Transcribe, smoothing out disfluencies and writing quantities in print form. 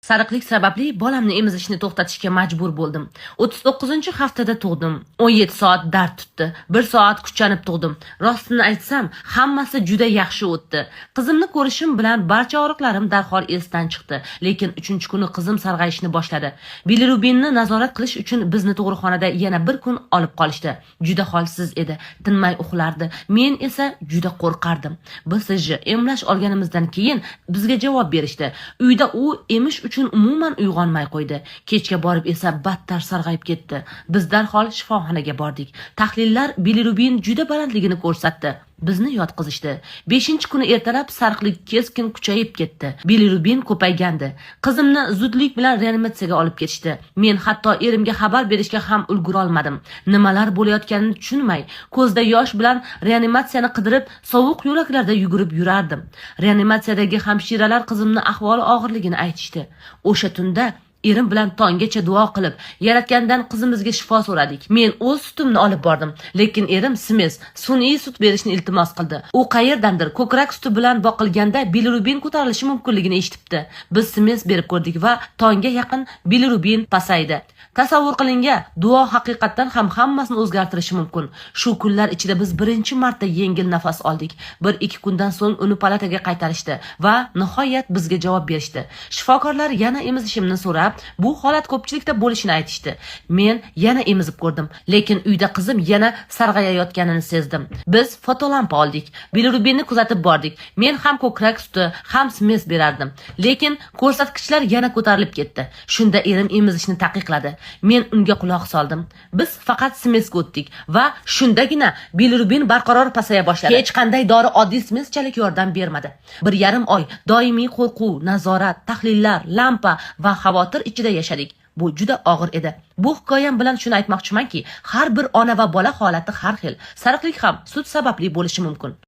Sariqlik sababli bolamni emizishni to'xtatishga majbur bo'ldim. 39-haftada tug'dim. 17 soat dard tutdi. 1 soat kuchanib tug'dim. Rostini aytsam, hammasi juda yaxshi o'tdi. Qizimni ko'rishim bilan barcha og'riqlarim darhol esdan chiqdi. Lekin 3-kuni qizim sarg'ayishni boshladi. Bilirubinni nazorat qilish uchun bizni tug'ruqxonada yana bir kun olib qolishdi. Juda holsiz edi, tinmay uxlardi. Men esa juda qo'rqardim. BCG emlash olganimizdan keyin bizga javob berishdi. Uyda u emish uchun umuman uyg'onmay qo'ydi. Kechga borib esa battar sarg'ayib ketdi. Biz darhol shifoxonaga bordik. Tahlillar bilirubin juda balandligini ko'rsatdi. Bizni yotqizishdi. 5-kuni ertalab sariqlik keskin kuchayib ketdi. Bilirubin ko'paygandi. Qizimni zudlik bilan reanimatsiyaga olib ketishdi. Men hatto erimga xabar berishga ham ulgurolmadim. Nimalar bo'layotganini tushunmay, ko'zda yosh bilan reanimatsiyani qidirib, sovuq yo'laklarda yugurib yurardim. Reanimatsiyadagi hamshiralar qizimni ahvoli og'irligini aytishdi. O'sha tunda erim bilan tonggacha duo qilib, Yaratgandan qizimizga shifo so'radik. Men o'z sutimni olib bordim, lekin erim смесь, sun'iy sut berishni iltimos qildi. U qayerdandir ko'krak suti bilan boqilganda bilirubin ko'tarilishi mumkinligini eshitibdi. Biz смесь berib ko'rdik va tongga yaqin bilirubin pasaydi. Tasavvur qiling-a, duo haqiqatdan ham hammasini o'zgartirishi mumkin. Shu kunlar ichida biz birinchi marta yengil nafas oldik. 1-2 kundan so'ng uni palataga qaytarishdi va nihoyat bizga javob berishdi. Shifokorlar yana emizishimni so'rab, bu holat ko'pchilikda bo'lishini aytishdi. Men yana emizib ko'rdim, lekin uyda qizim yana sarg'ayayotganini sezdim. Biz fotolampa oldik. Bilirubinni kuzatib bordik. Men ham ko'krak suti, ham смесь berardim. Lekin ko'rsatkichlar yana ko'tarilib ketdi. Shunda erim emizishni taqiqladi. Men unga quloq soldim. Biz faqat смесь ga o'tdik va shundagina bilirubin barqaror pasaya boshladi. Hech qanday dori oddiy смесь chalik yordam bermadi. 1,5 oy doimiy qo'rquv, nazorat, tahlillar, lampa va xavotir ichida yashadik. Bu juda og'ir edi. Bu hikoyam bilan shuni aytmoqchimanki, har bir ona va bola holati har xil. Sariqlik ham sut sababli bo'lishi mumkin.